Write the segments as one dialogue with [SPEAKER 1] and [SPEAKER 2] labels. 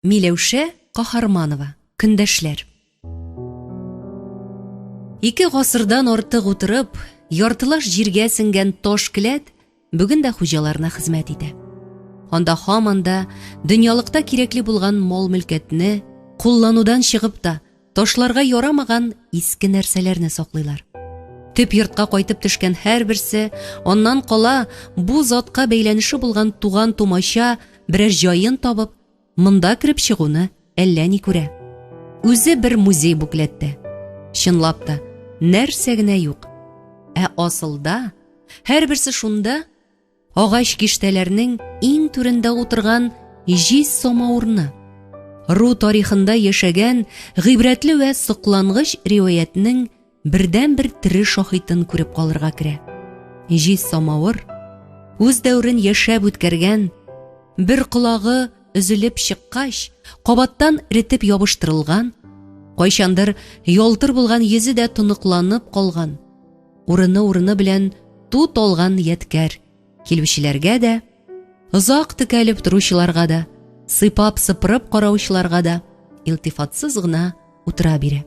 [SPEAKER 1] Миләүшә Каһарманова. Көндәшләр. Ике гасырдан артык утырып, яртылаш җиргә сеңгән таш келәт бүген дә хуҗаларына хезмәт итә. Анда һаман да дөньялыкта кирәкле булган мал-мөлкәтне, кулланудан чыгып та, ташларга ярамаган иске нәрсәләрне саклыйлар. Төп йортка кайтып төшкән һәрберсе, аннан кала бу затка бәйләнеше булган туган-тумача берәр җаен табып, монда кереп чыгуны әллә ни күрә. Үзе бер музей бу келәттә. Чынлап та, нәрсә генә юк. Ә асылда һәрберсе шунда агач киштәләрнең иң түрендә утырган җиз самавырны, ру тарихында яшәгән гыйбрәтле вә соклангыч риваятьнең бердәнбер тере шаһитын күреп калырга керә. Җиз самавыр үз дәверен яшәп үткәргән, бер колагы өзелеп чыккач, кабаттан эретеп ябыштырылган, кайчандыр ялтыр булган йөзе дә тоныкланып калган, урыны-урыны белән тут алган ядкәр килүчеләргә дә, озак текәлеп торучыларга да, сыйпап-сыпырып караучыларга да илтифатсыз гына утыра бирә.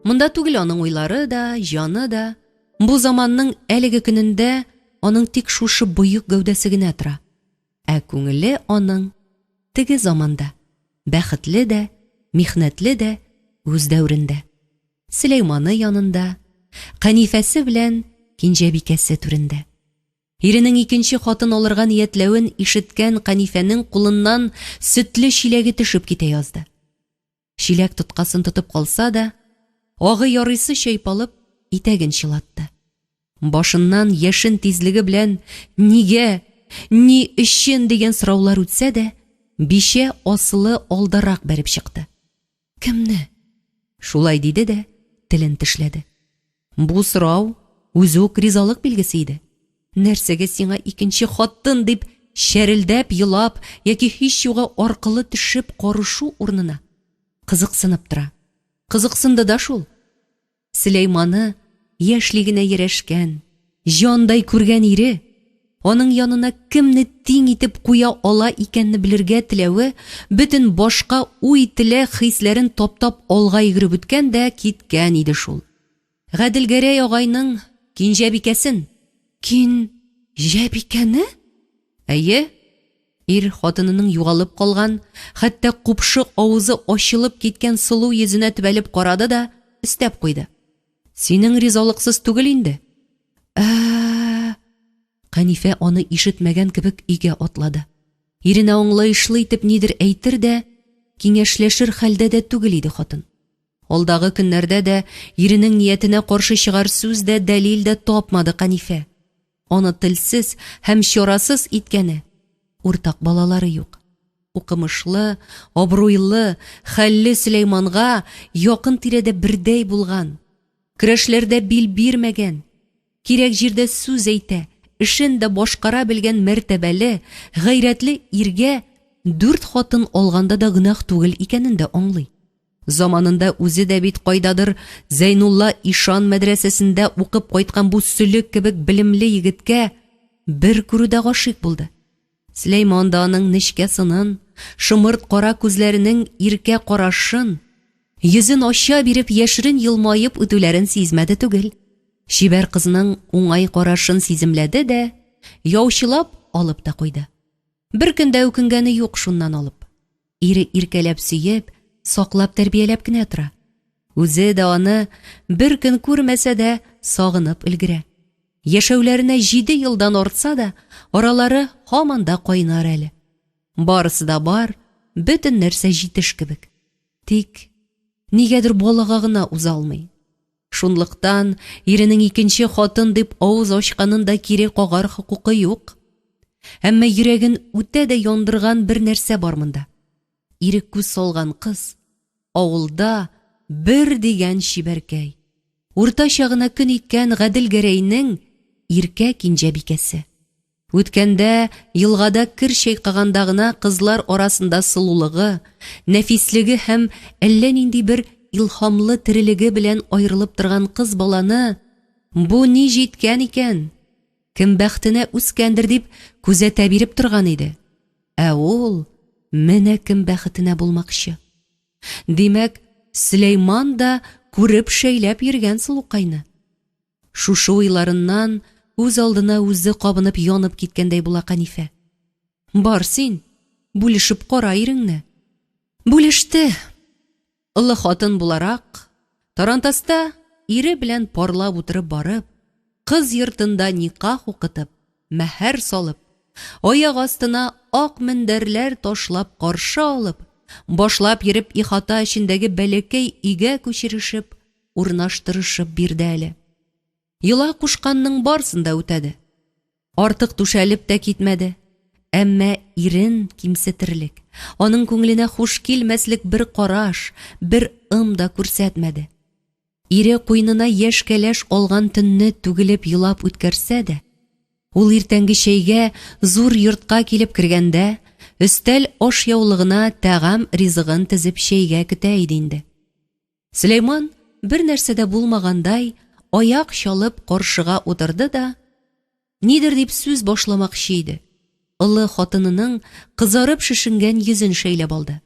[SPEAKER 1] Монда түгел аның уйлары да, җаны да. Бу заманның әлеге көнендә аның тик шушы боек гәүдәсе генә тора. Ә күңеле аның теге заманда, бәхетле дә, михнәтле дә үз дәверендә. Сөләйманы янында, Канифәсе белән Кинҗәбикәсе түрендә. Иренең икенче хатын алырга ниятләвен ишеткән Канифәнең кулыннан сөтле чиләге төшеп китә язды. Чиләк тоткасын тотып калса да, агы ярыйсы чайпалып, итәген чылатты. Башыннан яшен тизлеге белән нигә, ни өчен дигән сораулар үтсә дә, бичә асылы алдарак бәреп чыкты. Кемне? Шулай диде дә телен тешләде. Бу сорау үзе үк ризалык билгесе иде. Нәрсәгә сиңа икенче хатын дип чәрелдәп елап яки һич югы аркылы төшеп карышу урынына кызыксынып тора. Кызыксынды да шул. Сөләйманы яшьли генә ярәшкән, җандай күргән ире аның янына кемне тиң итеп куя ала икәнне белергә теләве бөтен башка уй-теләк хисләрен таптап алга йөгереп үткән дә киткән иде шул. Гаделгәрәй агайның Кинҗәбикәсен! Кин-җәбикәне? Әйе, ир хатынының югалып калган, хәтта купшы авызы ачылып киткән сылу йөзенә төбәлеп карады да өстәп куйды. Синең ризалыксыз түгел инде. Ә-ә-ә! Хәнифә аны ишетмәгән кебек өйгә атлады. Иренә аңлаешлы итеп нидер әйтер дә, киңәшләшер хәлдә дә түгел иде хатын. Алдагы көннәрдә дә иренең ниятенә каршы чыгар сүз дә, дәлил дә тапмады Канифә. Аны телсез һәм чарасыз иткәне, уртак балалары юк. Укымышлы, абруйлы, хәлле Сөләйманга якын-тирәдә бердәй булган, көрәшләрдә бил бирмәгән, кирәк җирдә сүз әйтә, эшен дә башкара белгән мәртәбәле, гайрәтле иргә дүрт хатын алганда да гөнаһ түгел икәнен дә аңлый. Заманында үзе дә бит кайдадыр Зәйнулла ишан мәдрәсәсендә укып кайткан бу сөлек кебек белемле егеткә бер күрүдә гашыйк булды. Сөләйман да аның нечкә сынын, шомырт кара күзләренең иркә карашын, йөзен ача биреп яшерен елмаеп үтүләрен сизмәде түгел. Чибәр кызның уңай карашын сиземләде дә, яучылап алып та куйды. Бер көн дә үкенгәне юк шуннан алып. Ире иркәләп сөеп, саклап тәрбияләп кенә тора. Үзе дә аны бер көн күрмәсә дә сагынып өлгерә. Яшәүләренә җиде елдан артса да, аралары һаман да кайнар әле. Барысы да бар, бөтен нәрсә җитеш кебек. Тик нигәдер балага гына уза алмый. Шунлыктан иренең икенче хатын дип авыз ачканын да кире кагар хокукы юк. Әмма йөрәген үтә дә яндырган бер нәрсә бар монда. Ире күз салган кыз авылда бер дигән чибәркәй. Уртача гына көн иткән Гаделгәрәйнең иркә кинҗәбикәсе. Үткәндә елгада кер чайкаганда гына кызлар арасында сылулыгы, нәфислеге һәм әллә нинди бер илһамлы терелеге белән аерылып торган кыз баланы бу ни җиткән икән, кем бәхтенә үскәндер дип күзәтә биреп торган иде. Ә ул... Менә кем бәхетенә булмакчы. Димәк, Сөләйман да күреп шәйләп йөргән сылукайны. Шушы уйларыннан үз алдына үзе кабынып янып киткәндәй була Канифә. Бар син, бүлешеп кара иреңне. Бүлеште. Олы хатын буларак, тарантаста ире белән парлап утырып барып, кыз йортында никах укытып, мәһәр салып, аяк астына ак мендәрләр ташлап каршы алып, башлап йөреп ихата эчендәге бәләкәй өйгә күчерешеп, урнаштырышып бирде әле. Йола кушканның барсын да үтәде. Артык түшәлеп тә китмәде. Әмма ирен кимсетерлек, аның күңеленә хуш килмәслек бер караш, бер ым да күрсәтмәде. Ире куенына яшь кәләш алган төнне түгелеп елап үткәрсә дә, ул иртәнге чәйгә зур йортка килеп кергәндә, өстәл ашъяулыгына тәгам ризыгын тезеп чәйгә көтә иде инде. Сөләйман, бер нәрсә дә булмагандай, аяк чалып каршыга утырды да, нидер дип сүз башламакчы иде, олы хатынының кызарып шешенгән йөзен шәйләп алды.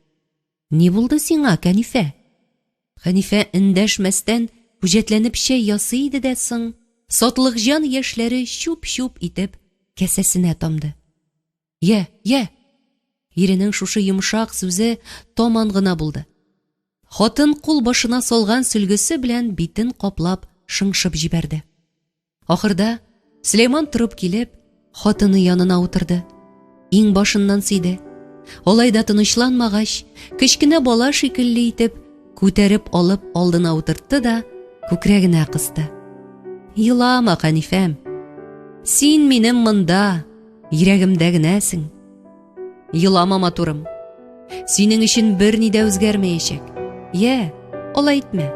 [SPEAKER 1] Ни булды сиңа, Кәнифә? Хәнифә эндәшмәстән үҗәтләнеп чәй ясый иде дә соң, сатлыкҗан яшьләре чүп-чүп итеп кәсәсенә тамды. Йә, йә! Иренең шушы йомшак сүзе таман гына булды. Хатын кул башына салган сөлгесе белән битен каплап шыңшып җибәрде. Ахырда Сөләйман торып килеп, хатыны янына утырды. Иң башыннан сөйде. Алай да тынычланмагач, кечкенә бала шикелле итеп, күтәреп алып алдына утыртты да, күкрәгенә кысты. Елама, Хәнифәм. Син минем монда, йөрәгемдә генәсең. Елама, матурым. Синең өчен берни дә үзгәрмәячәк. Йә, алай итмә.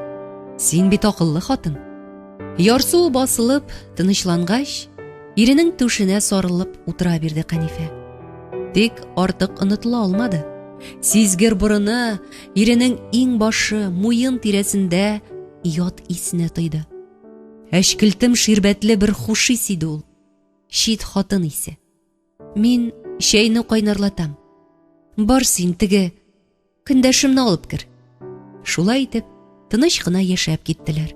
[SPEAKER 1] Син бит акыллы хатын. Ярсуы басылып, тынычлангач, иренең түшенә сарылып утыра бирде Канифә. Тик артык онытыла алмады. Сизгер борыны иренең иң башы, муен тирәсендә ят исне тойды. Әчкелтем ширбәтле бер хуш ис иде ул. Чит хатын исе. Мин чәйне кайнарлатам. Бар син теге көндәшемне алып кер. Шулай итеп, тыныч кына яшәп киттеләр.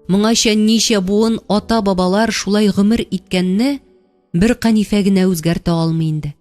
[SPEAKER 1] Моңача ничә буын ата-бабалар шулай гомер иткәнне бер Канифә генә үзгәртә алмый инде.